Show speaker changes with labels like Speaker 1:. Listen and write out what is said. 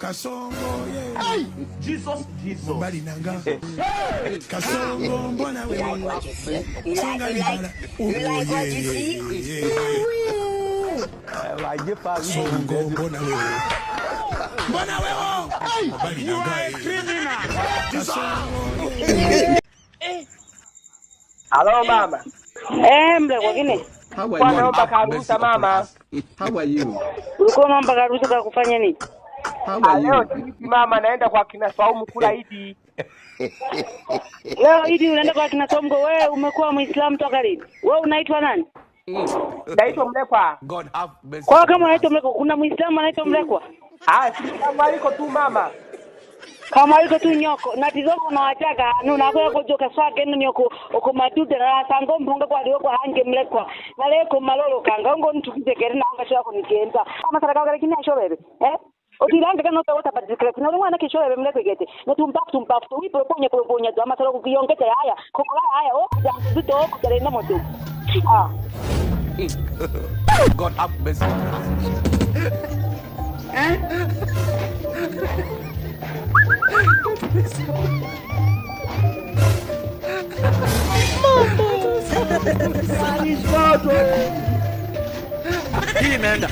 Speaker 1: Kasongo ye.
Speaker 2: Jesus, Jesus.
Speaker 1: Mobali nanga. Kasongo mbona wewe. Songa libala. Oh, yeah, yeah, yeah. Kasongo mbona wewe. Mbona wewe. Mobali nanga. Kasongo.
Speaker 3: Halo mama.
Speaker 4: Mlekwa kine.
Speaker 5: How are
Speaker 3: Kwa
Speaker 5: you?
Speaker 3: naomba karuhusa mama.
Speaker 5: How are you?
Speaker 4: Ulikuwa unaomba karuhusa kwa kufanya nini?
Speaker 5: How
Speaker 3: Ah,
Speaker 5: are
Speaker 3: leo
Speaker 5: you?
Speaker 3: sisi mama naenda kwa kina Swaumu kula Idi.
Speaker 4: Leo Idi unaenda kwa kina Songo, wewe umekuwa Muislamu toka lini? Wewe unaitwa nani?
Speaker 3: Naitwa Mlekwa.
Speaker 2: God have mercy.
Speaker 4: Kwa hiyo kama unaitwa Mlekwa, kuna Muislamu anaitwa Mlekwa?
Speaker 3: Ah, si kama aliko tu mama.
Speaker 4: Kama yuko tu nyoko na tizongo unawachaka nuna ko kujoka swage no nyoko uko madude na sango mpunga kwa lioko hange Mlekwa. Na leko malolo kanga ngo ntukize gere na anga shako nigenza. Kama saraka kale kini ashobebe. Eh? Otilanga kana utawata badikre kuna mwana kishobebe Mlekwa gete. Na tumbafu tumbafu tu ipo ponya ponya tu amasala kukiyongeza haya. Kokola haya okuja nzito okuja na moto. Ah.
Speaker 2: God have mercy. Hii imeenda.